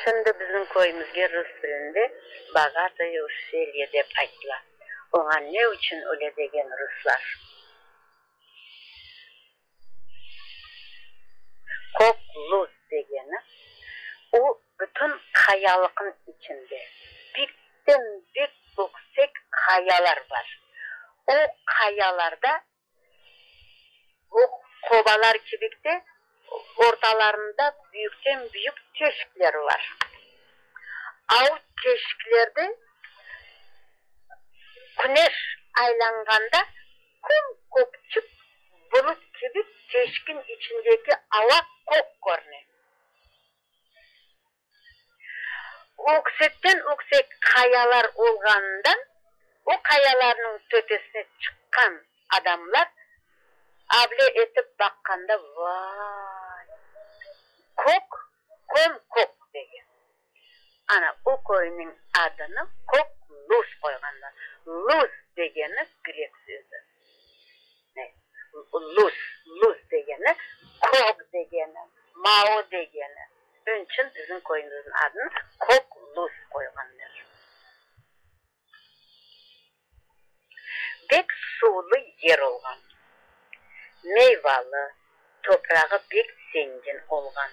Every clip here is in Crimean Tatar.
Şimdi bizim köyümizge rus tilinde Bogatoye Uşelye dep aytıla. Oña ne içün öyle degen ruslar? Kök luz degeni, o bütün qayalıqnıñ içinde bikten-bik yüksek qayalar bar. O qayalarda o qobalar kibik de ortalarında büyükten-büyük teşikler bar. Av teşiklerde küneş aylanğanda Küm-köpçük bulut kibi teşkin içindeki ava kök körüne. Öksekten-öksek qayalar olğanından, o qayalarnıñ töpesine çıqqan adamlar avle etip baqqanda, Vay, kök, köm-kök! degen. Ana, o köyniñ adını Kök Luz qoyğanlar. Luz degeni grek sözü. Luz, luz degeni kök degeni, mavı degeni. Onıñ içün bizim köyümizniñ adını Kök Luz qoyğanlar. Bek suvlı yer olğan. Meyvalı, toprağı bek zengin olğan.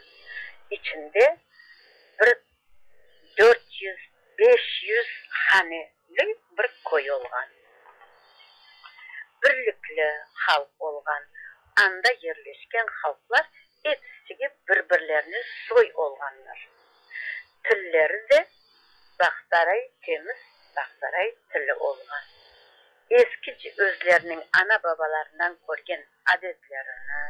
İçinde bir 400, 500 haneli bir köy olğan. Birlikli halq olğan. Anda yerleşken halqlar episige bir-birlerine soy olğanlar. Tilleri de Bağsaray temiz Bağsaray tili olğan. Eskice özleriniñ ana-babalarından körgen adetlerini,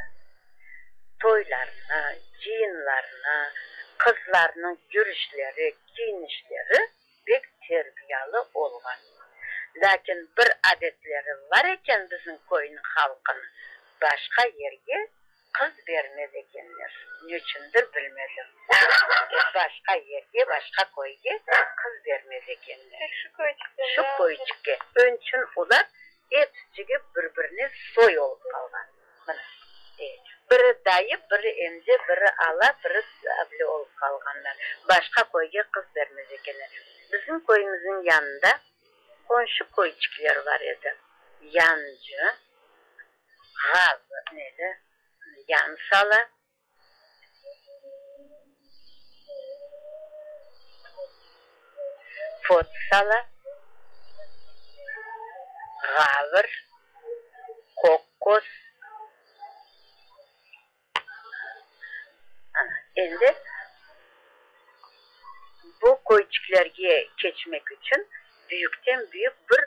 toylarını, cıyınlarını, qızlarnıñ yürüşleri, kiyinişleri pek terbiyalı olğan. Lâkin bir adetleri var eken bizim köyniñ halqınıñ, başqa yerge Qız bermez ekenler. Neçündir bilmedim. Başqa yerge, başqa köyge qız bermez ekenler. Tek şu köyçikte. Şu köyçikke. Onçün olar episicigi bir-birine soy olıp qalğan. Mına, biri dayı, biri emce, biri ala, biri able olıp qalğanlar. Başqa köyge qız bermez ekenler. Bizim köyümizniñ yanında qonşu köyçikler bar edi. Yancı. Ğaz neli yan sala. Pot sala. Ğavr, Kokkos. Ana, endi bu köyçiklerge keçmek içün büyükten-büyük bir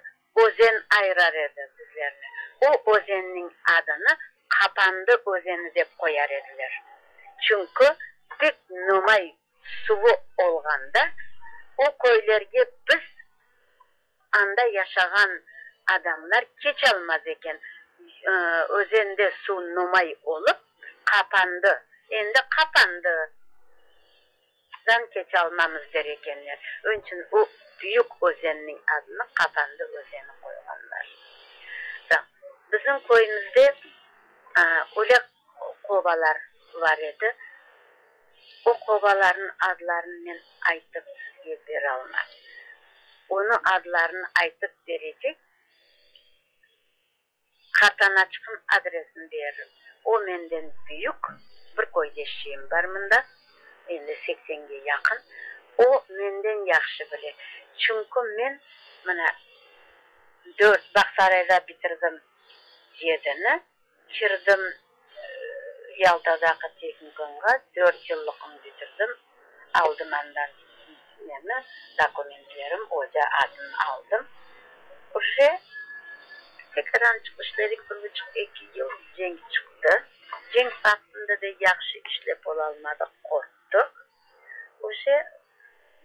özen ayırar edi bizlerni. O özenniñ adını Qapandı özeni dep qoyar ediler. Çünki pek nomay suvı olğanda o köylerge biz, anda yaşağan adamlar keçalmaz eken. Özende suv nomay olıp, qapandı. Endi qapandı. Dan keçalmamız der ekenler. Onıçün o büyük özenniñ adını Qapandı özeni qoyğanlar. Bizim köyümizde öyle qobalar bar edi. O qobalarnıñ adlarını men aytıp sizge beralmam. Onıñ adlarını aytıp berecek Qartanaçıqnıñ adresini beririm. O menden büyük, bir köydeşçiyim bar mında, endi seksenge yaqın. O menden yahşı bile. Çünki men mına dört, Bağsarayda bitirdim yedini, kirdim Yaltadaki tehnikumğa, dört yıllıqnı bitirdim, aldım andan nemi, dokumentlerim, oca adını aldım. Uje tekrar işledik, bir buçuq, eki yıl cenk çıqtı. Cenk vaqtında da yahşı işlep olalmadıq, qorqtıq. Uje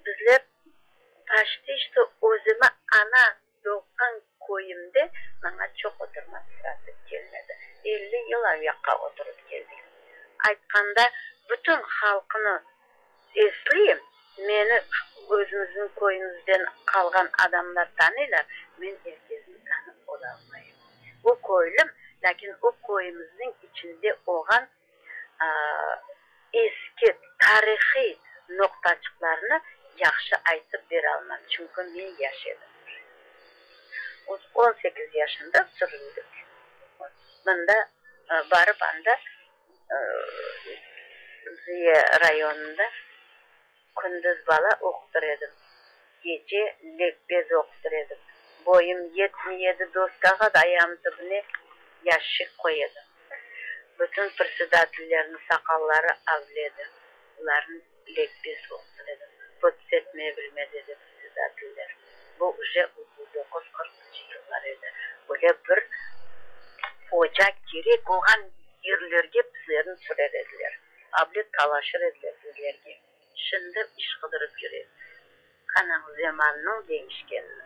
bizler paçti çto özümi ana doğğan köyümde maña çoq oturmaq sırası kelmedi. 50 yıl ayaqqa oturıp keldik. Aytqanda, bütün halqnı esleyim, meni özümizniñ köyümizden qalğan adamlar tanıylar, men er kesni tanıp olalmayım. O köylüm, lâkin o köyümizniñ içinde olğan eski, tarihiy. Noqtaçıqlarnı yahşı aytıp beralmam, çünki men yaş edim. 18 yaşında sürüldik. Mında barıp anda Ziya rayonında kündüz bala oqutır edim, gece lekbez oqutır edim. Boyum yetmey edi doskağa da ayağım tübüne yaşik qoy edim. Bütün predsedatellerniñ saqalları avledi, olarnı lekbez oqutır edim. Podsetmeye bilmez edi predsedateller. Bu uje 39, qırqıncı yıllar edi. Öyle bir oca kerek olğan yerlerge bizlerni sürer ediler. Avle talaşır ediler bizlerge. Şimdi iş qıdırıp yüremiz. Qanañ zemannıñ deñişkenini.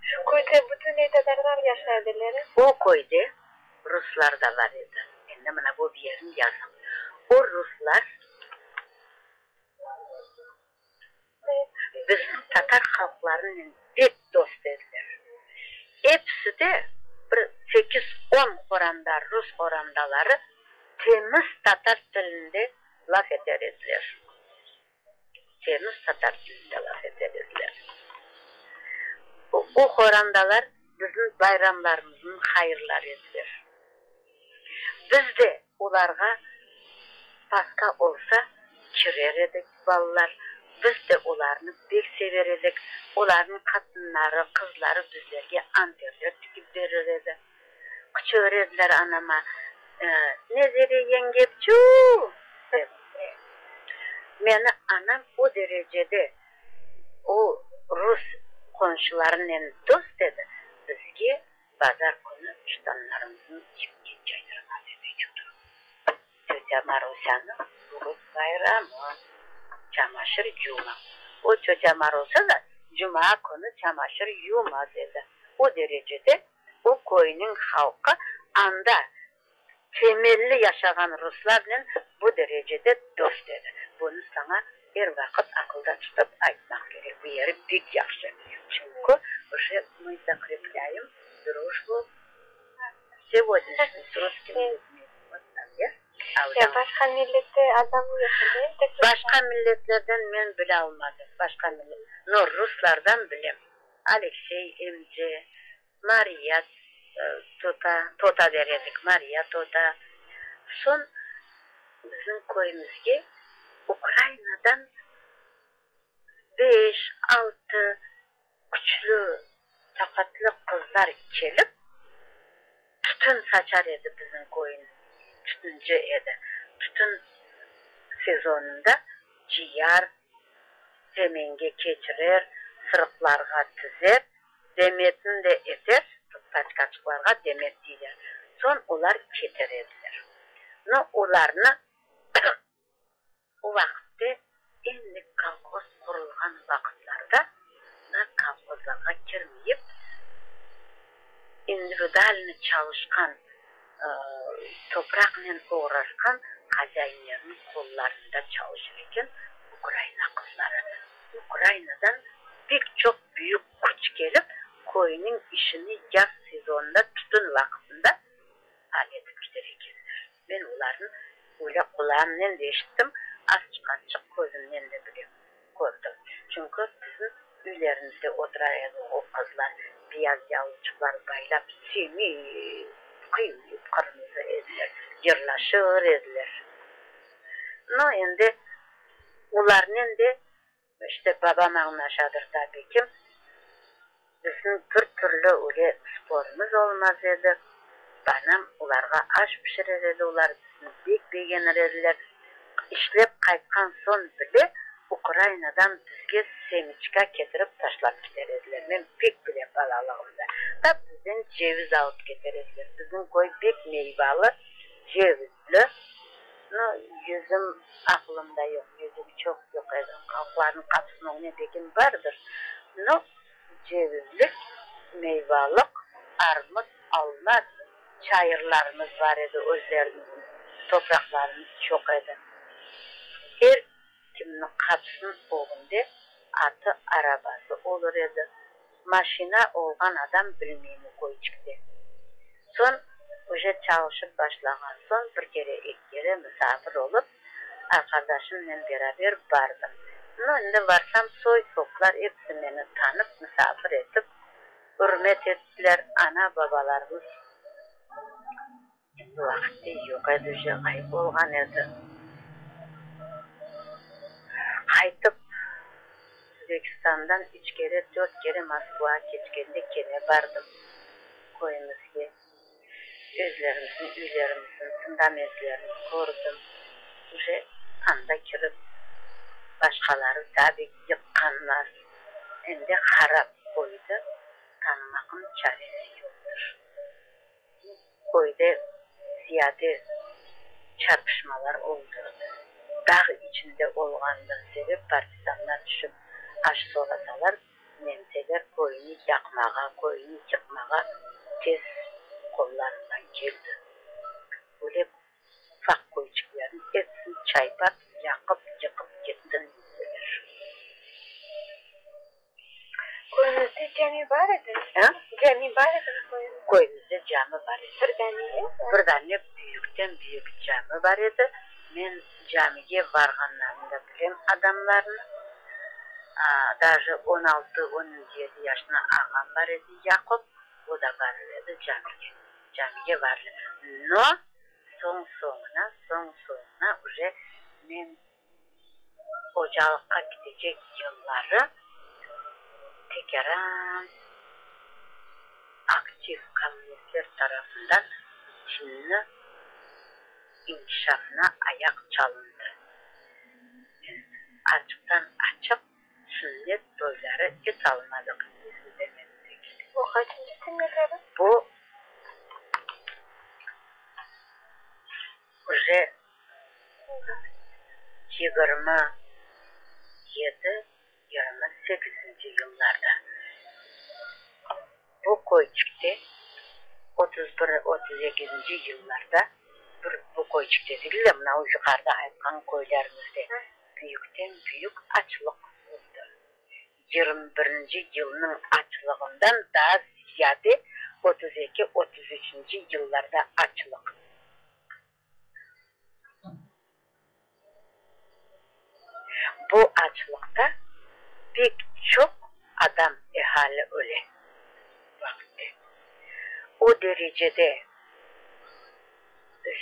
Şu köyde bütünley tatarlar yaşay ediler? O köyde ruslar da bar edi. Endi mına bu bir yerini yazıñ. O ruslar bizim tatar halqlarınen pek dost ediler. Episi de bir sekiz-on qoranda, rus qorandaları temiz tatar tilinde laf eter ediler. Temiz tatar tilinde laf eter ediler. O qorandalar bizim bayramlarımıznıñ hayırlar ediler. Biz de olarğa Paska olsa, kirer edik, balalar. Biz de olarnı pek sever edik. Olarnıñ qatınları, qızları bizlerge anterler tikip berir edi. Qıçırır ediler anama, Nezere yengepçu! dep. Meni anam o derecede o rus qonşularınen dost edi, bizge Bazar künü ştanlarımıznı ipke caydırmaz edi yudı. Tötâ Marusânıñ büyük bayramı, çamaşır yuvmaq. O tötâ Marusa da cuma künü çamaşır yuvmaz edi. O derecede o köyniñ halqı anda temelli yaşağan ruslarnen bu derecede dost edi. Bunı saña er vaqıt aqılda tutıp aytmaq kerek. Bu yeri pek yahşı. Çünki uje mı zakreplyayem drujbu segodnâşniy s russkimi lüdmi. Vot tak, ya? Ya başqa millette adam yoq edi, tek ruslar? Başqa milletlerden men bile almadım. Başqa millet. No, ruslardan bilem. Aleksey emce, Mariya tota, tota der edik, Mariya tota. Soñ bizim köyümizge Ukrainadan beş, altı küçlü, taqatlı qızlar kelip, tütün saçar edi bizim köyün, tütünci edi. Tütün sezonında cıyar, zemenge keçirer, sırıqlarğa tizer, Demetni de eter, taçkaçıqlarğa demet deyler. Soñ olar keter ediler. No, olarnı o vaqıtte endi kolhoz qurulğan vaqıtlarda olar kolhozlarğa kirmeyip, individualnıy çalışqan, topraqnen oğraşqan hazainlerniñ qollarında çalışır eken Ukraina qızları. Ukrainadan pek çoq büyük küç kelip, köyniñ işini yaz sezonında, tütün vaqtında al etip kiter ekenler. Men olarnı öyle qulağımnen de eşittim, azçıq-azçıq közümnen de bilem, kördim. Çünki bizim üylerimizde otura edi o qızlar, beyaz yavluçıqlar baylap, semiz, qıp-qırmızı ediler, yırlaşır ediler. No, endi olarnen de İşte, babam añlaşadır tabi ki, bizim bir türlü öyle sporımız olmaz edi. Anam olarğa aş pişirer edi, olar bizni bek begenir ediler. İşlep qaytqan soñ bile Ukrainadan bizge semiçka ketirip taşlap kiter ediler. Men pek bilem balalığımda. Tap bizden ceviz alıp keter ediler. Bizim köy pek meyvalı, cevizli. No, yüzüm aqlımda yoq, yüzüm çoq yoq edi. Halqlarnıñ qapısınıñ ögüne pekin bardır. No, cevizlik, meyvalıq, armut, alma çayırlarımız bar edi özlerimizniñ, topraqlarımız çoq edi. Er kimniñ qapısınıñ ögünde atı, arabası olur edi. Maşina olğan adam bilmeyim o köyçikte. Soñ, uje çalışıp başlağan soñ, bir kere, eki kere misafir olıp. Arqadaşımnen beraber bardım. Nu, endi varsam, soy-soplar episi meni tanıp, misafir etip, ürmet ettiler. Ana-babalarımız endi vaqıtte yoq edi, uje ğayıp olğan edi. Qaytıp, Özbekistandan üç kere, dört kere Moskvağa keçkende kene bardım köyümizge. Özlerimizniñ üylerimizniñ fundamentlerini kördim. Uje anda kirip, başqaları tabi yıqqanlar. Endi harap köydi, tanımaqnıñ çaresi yoqtır. Köyde ziyade çarpışmalar oldı. Dağ içinde olğanından sebep partizanlar tüşip aş sorasalar, Nemseler köyni yaqmağa, köyni yıqmağa tez qollarından keldi. Öyle ufaq köyçiklerniñ episini çaypap, yaqıp, yıqıp ketti nemseler. Köyüñizde cami bar edi? A? Cami bar edimi köyüñizde? Köyümizde cami bar edi. Bir dane? Bir dane büyükten-büyük cami bar edi. Men camige varğanlarını da bilem adamlarnı. Daje on altı, on yedi yaşında ağam bar edi, Yaqub, o da barır edi camige. Camige varır. No, soñ-soñuna, soñ-soñuna uje men ocalıqqa ketecek yılları tekâran aktiv kommunistler tarafından dinni inkişafına ayaq çalındı. Açıqtan-açıq sünnet toyları etalmadıq esimde. Bu qaçıncı seneleri? Bu uje 27, 28-nci yıllarda. Bu köyçikte 31, 32-nci yıllarda bir bu köyçikte degil de, mına yuqarıda aytqan köylerimizde büyükten-büyük açlıq oldı. 21-nci yılnıñ açlığından daa ziyade 32, 33-nci yıllarda açlıq. Bu açlıqta pek çoq adam, ehali öle. Vaqıtte. O derecede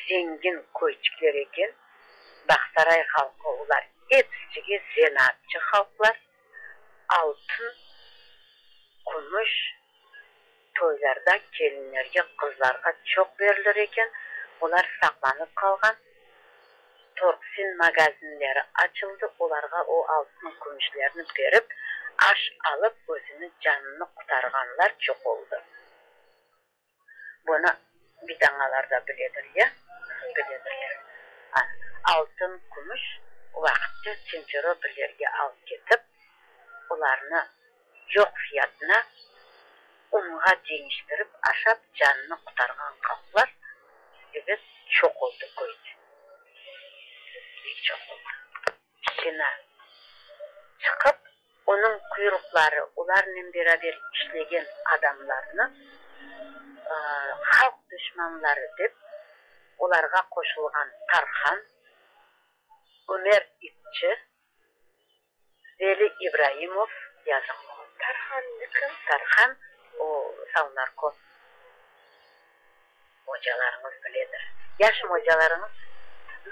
zengin köyçikler eken, Bağsaray halqı olar episige zenaatçı halqlar, altın, kümüş, Toylarda kelinlerge, qızlarğa çoq berilir eken, olar saqlanıp qalğan. Torgfin magazinleri açıldı, olarğa o altın-kümüşlerni berip, aş alıp, özüni, canını qutarğanlar çoq oldı. Bunı bitañalar da biledir, ya? Biledirler. Altın, kümüş o vaqıtta Simferopollerge alıp ketip, olarnı yoq fiyatına unğa deñiştirip aşap canını qutarğan halqlar, ebet, çoq oldı köyde. Pek çoq oldı. Sena çıqıp, onıñ quyruqları, olarnen beraber işlegen adamlarnı halq duşmanları dep, olarğa qoşulğan Tarhan, Ümer İpçi, Veli İbraimov yazıqlı oldı. Tarhan kim? Tarhan, o, Savnarkom ocalarıñız biledir. Yaşım ocalarıñız,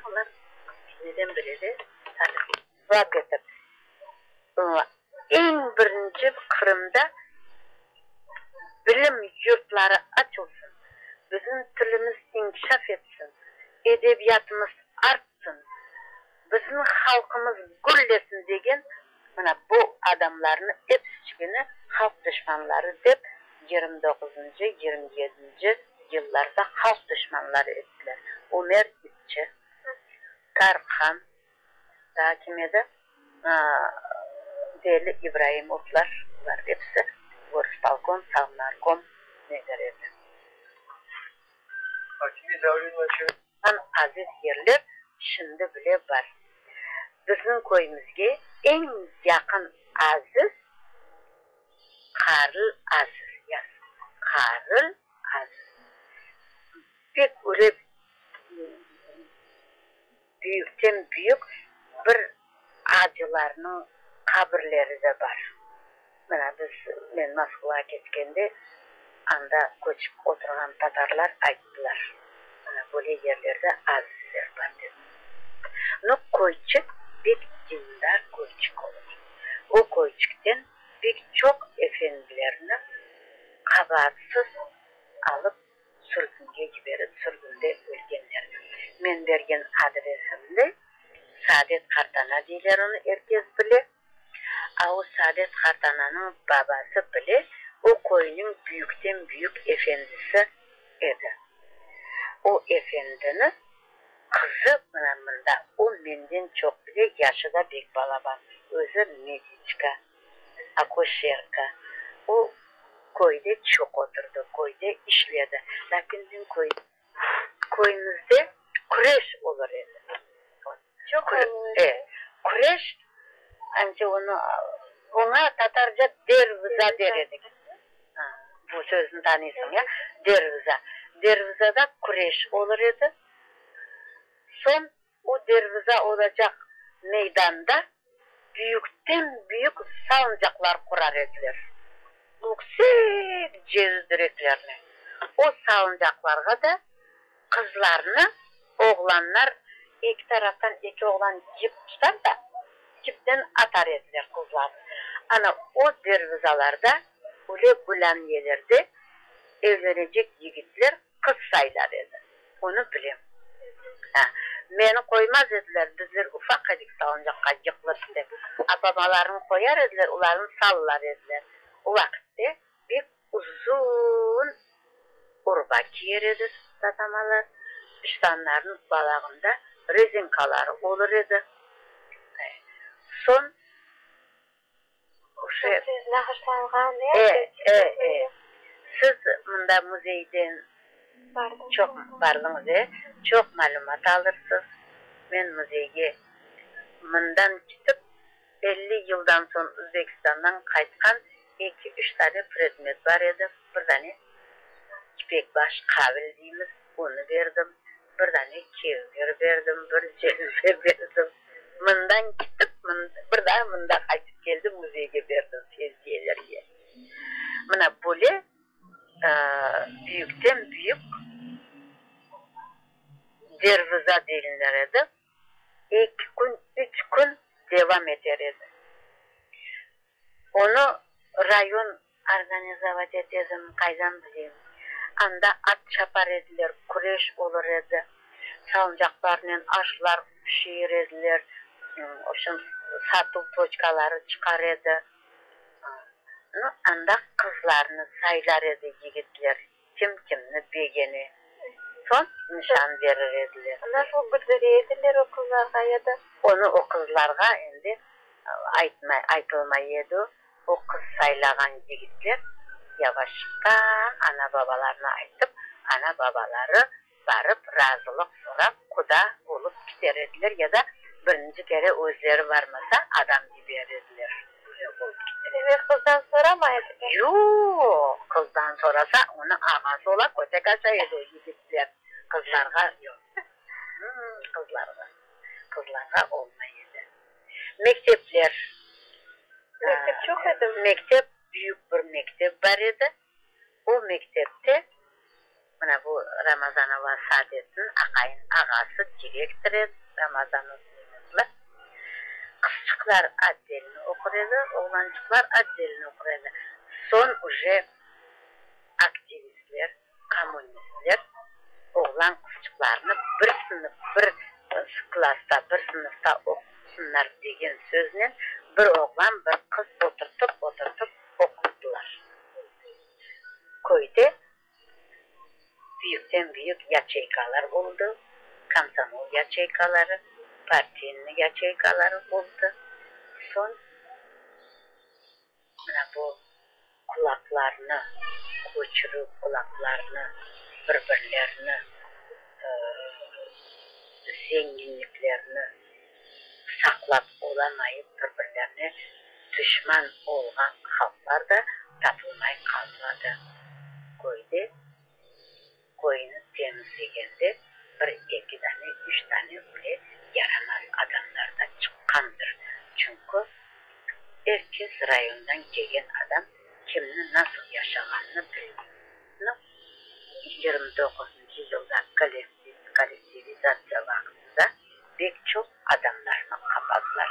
olar neden biledi? Lap etip, eñ birinci Qırımda bilim yurtları açılsın, bizim tilimiz inkişaf etsin, edebiyatımız artsın, Bizim halqımız güllesin degen mına bu adamlarnı episiçigini halq duşmanları dep 29-ncı, 27-nci yıllarda halq duşmanları ettiler. Ümer İpçi, Tarhan, daa kim edi, Veli İbraimovlar, bular episi gorspolkom, sovnarkom neler edi. Aziz yerler şimdi bile bar. Bizim köyümizge eñ yaqın aziz Qarıl Aziz, yaz, Qarıl Aziz. Pek öyle. büyükten büyük bir acılarnıñ qabirleri de bar. Mına biz, men Moskvağa ketkende, anda köçip oturğan tatarlar ayttılar, mına böyle yerlerde azizler bar dep. No, köyçik pek dindar köyçik olğan. O köyçikten pek çoq efendilerni qabaatsız alıp sürgünge yiberip, sürgünde ölgenler. Men bergen adresimde Saadet qartana deyler onı, er kes bile. A o Saadet qartananıñ babası bile o köyniñ büyükten büyük efendisi edi. O efendini qızı mına mında, o menden çoq bile, yaşı da bek balaban, özü mediçka, akuşerka. O köyde çoq oturdı, köyde işledi. Lâkin men köy, köyümizde küreş olur edi. Çoq olur edi. Küreş, anca onı, oña tatarca derviza der edik. Bu sözni tanıysıñ, ya? Derviza. Dervizada küreş olur edi. Soñ o derviza olacaq meydanda büyükten-büyük salıncaqlar qurar ediler. Yüksek ceviz direklerni. O salıncaqlarğa da qızlarnı oğlanlar eki taraftan eki oğlan cip tutar da, cipten atar ediler qızlarnı. Ana, o dervizalarda, öyle gülâniyelerde evlenecek yigitler qız saylar edi. Onı bilem. Ha, meni qoymaz ediler, bizler ufaq edik salıncaqqa yıqılıp dep. Apamalarnı qoyar ediler, olarnı sallar ediler. O vaqıtte pek uzun urba kiyer edi tatamalar, iştanlarnıñ balağında rezinkaları olur edi. Soñ uje. Siz nağışlanğan, e? E, e, e. Siz mında müzeyden çoq bardıñız, e? Çoq malümat alırsız. Men müzeyge mından ketip, 50 yıldan soñ Özbekistandan qaytqan eki-üç tane predmet bar edi. Bir dane kipekbaş qavil deymiz, onı berdim. Bir dane kevger berdim, bir cezve berdim. Mından ketip, bir daa mında qaytıp keldim, müzeyge berdim, fevziyelerge. Mına böyle büyükten-büyük derviza deyiller edi. Eki kün, üç kün devam eter edi. Onı rayon organizovat etedimi, qaydan bileyim. Anda at çapar ediler, küreş olur edi, salıncaqlarnen aşlar pişirir ediler, vobşem, satuv toçkaları çıqar edi. Nu, anda qızlarnı saylar edi yigitler. Kim kimni begene, soñ nişan berir ediler. Nasıl bildire ediler o qızlarğa ya da? Onı o qızlarğa endi aytmay, aytılmay edi. O qız saylağan yigitler yavaştan ana-babalarına aytıp, ana-babaları barıp razılıq sorap quda olıp kiter ediler ya da birinci kere özleri barmasa adam yiber ediler. Böyle olıp kiter edi. Demek qızdan soramay ediler? Yoq, qızdan sorasa onıñ ağası ola kötek aşay edi o yigitler. Qızlarğa yoq. Qızlarğa, qızlarğa olmay edi. Mektepler. Mektep çoq edimi? Mektep, büyük bir mektep bar edi. O mektepte Mına bu Ramazanova Saadetniñ aqayın ağası direktor edi, Ramazanov Mehmetli. Qızçıqlar otdelno oqur edi, oğlançıqlar otdelno oqur edi. Soñ uje aktivistler, kommunistler oğlan qızçıqlarnı bir sınıf, bir klassta, bir sınıfta oqusınlar degen söznen bir oğlan, bir qız oturtıp, oturtıp oquttılar. Köyde büyükten-büyük yaçeykalar oldı, komsomol yaçeykaları, partiyniñ yaçeykaları oldı. Soñ mına bu kulaklarnı köçürüv, kulaklarnı bir-birlerini zenginliklerini saqlap olamayıp bir-birlerine duşman olğan halqlar da tapılmay qalmadı. Köyde köyni temizlegende bir-eki dane, üç dane öyle yaşay. Er kes rayondan kelgen adam kimni nasıl yaşağanını bilmey. Nu, 29-ncı yılda kollektivizatsiya vaqtında pek çoq adamlarnı qapadılar,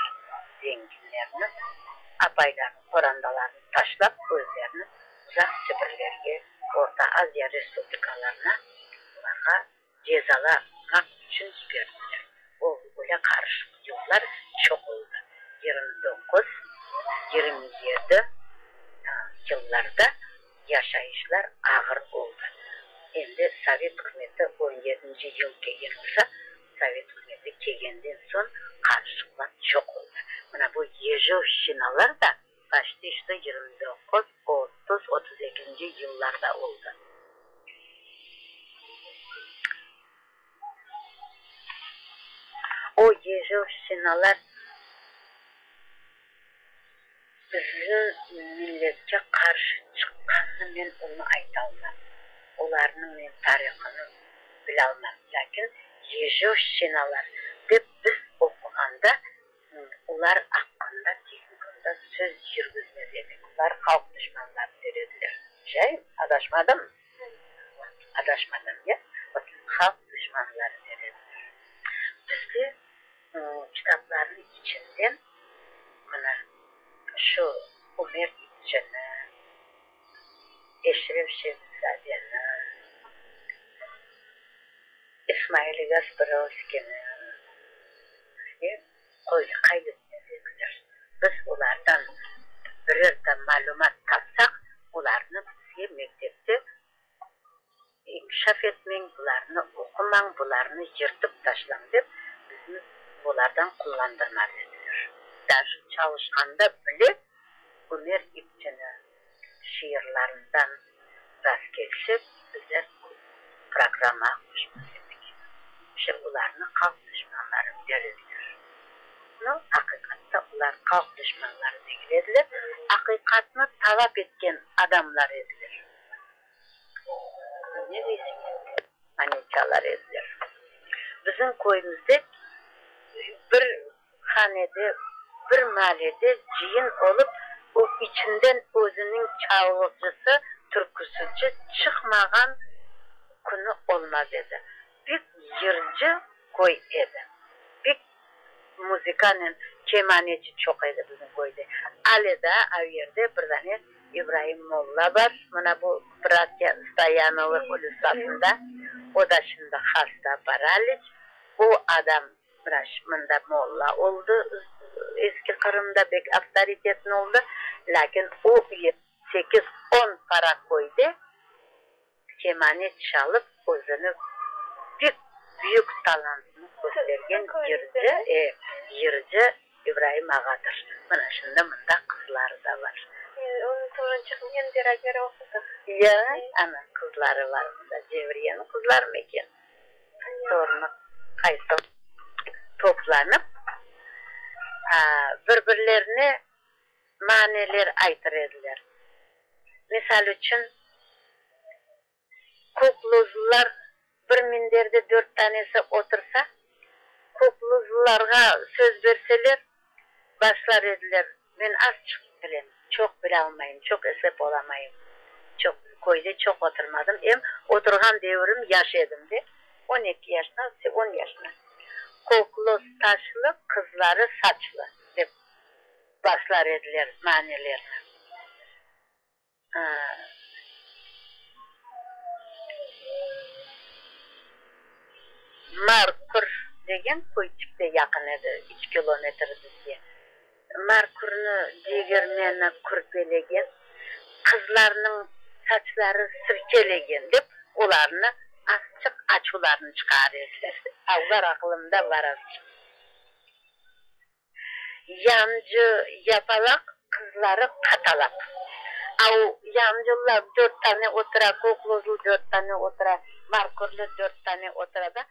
zenginlerni, apaylarını, qorantalarını taşlap, özlerini uzaq Sibirlerge, Orta Aziya respublikalarına olarğa cezalamaq içün yiberdiler. O, öyle qarışıq yıllar çoq oldı. 29, 27 yıllarda yaşayışlar ağır oldı. Endi sovet ükümeti on yedinci yıl kelgen olsa, sovet ükümeti kelgenden soñ qarışıqlar çoq oldı. Mına bu yejovşçinalar da Paçti şto 29, 30, 32-nci yıllarda oldı. O yejovşçinalar bizim milletke qarşı çıqqanını men onı aytalmam. Olarnıñ men tarihını bilalmam. Lâkin yejovşçinalar dep biz oquğanda Olar aqqında tehnikumda söz yürgüzmez edik. Olar halq duşmanları der ediler. Şay, adaşmadım? Adaşmadım, ya? Halq duşmanları der ediler. Bizde kitaplarnıñ içinden mına şu Ümer İpçini, Eşref Şemizadeni, İsmail Gaspırovskiyni bizge qayd etmez ediler. Biz olardan birer de malümat tapsaq, olarnı bizge mektepte inkişaf etmeñ, bularnı oqumañ, bularnı yırtıp taşlañ dep, bizni olardan qullandırmaz ediler. Daje çalışqanda bile Ümer İpçini şiirlerinden rastkelsek, bizler programmağa qoşmaz edik. İşte olarnı halq duşmanları der ediler. No, aqiqatta olar halq duşmanları degil ediler, aqiqatnı talap etken adamlar ediler. Ne deysiñ? Mane çalar ediler. Bizim köyümizde bir hanede, bir maalede cıyın olıp, o içinden özüniñ çalğıcısı, türküsüci çıqmağan künü olmaz edi. Pek yırcı köy edi. Pek muzıkanen kemaneci çoq edi bizim köyde. Ale daa o yerde bir dane İbraim molla bar, mına bu bratya Stoyanovı ulisasında, o da şimdi hasta, paraliç. O adam mına mında molla oldı, Eski Qırımda bek avtoritetni oldı, lâkin o sekiz-on para köyde kemane çalıp özüni pek büyük talantını köstergen yırcı, e, yırcı İbraim ağadır. Mına şimdi mında qızları da bar. Onıñ torunçığınen beraber oqudıq. Ya, ana, qızları bar mında. Cevriyeniñ qızlarımı eken? Torunı qaysı toplanıp, bir-birlerine maneler aytır ediler. Misal içün, Kokluzlular bir minderde dört tanesi otursa, kokluzlularğa söz berseler, başlar ediler, Men azçıq bilem, çoq bilalmayım, çoq eslep olamayım. Çoq, köyde çoq oturmadım. Em oturğan devirim yaş edim de, 12 yaşına, on yaşına. Kokluz taşlı, qızları saçlı, dep başlar ediler manelerni. Markur degen köyçik de yaqın edi, üç kilometr bizge. Markurnı degirmeni kürpelegen, qızlarnıñ saçları sirkelegen dep, olarnı azçıq açuvlarını çıqarır ediler. Olar aqılımda bar azçıq. Yancı yapalaq, qızları qatalaq. Au, yancılar dört tane otura, kokluzlu dört tane otura, markurlı dört tane otura da.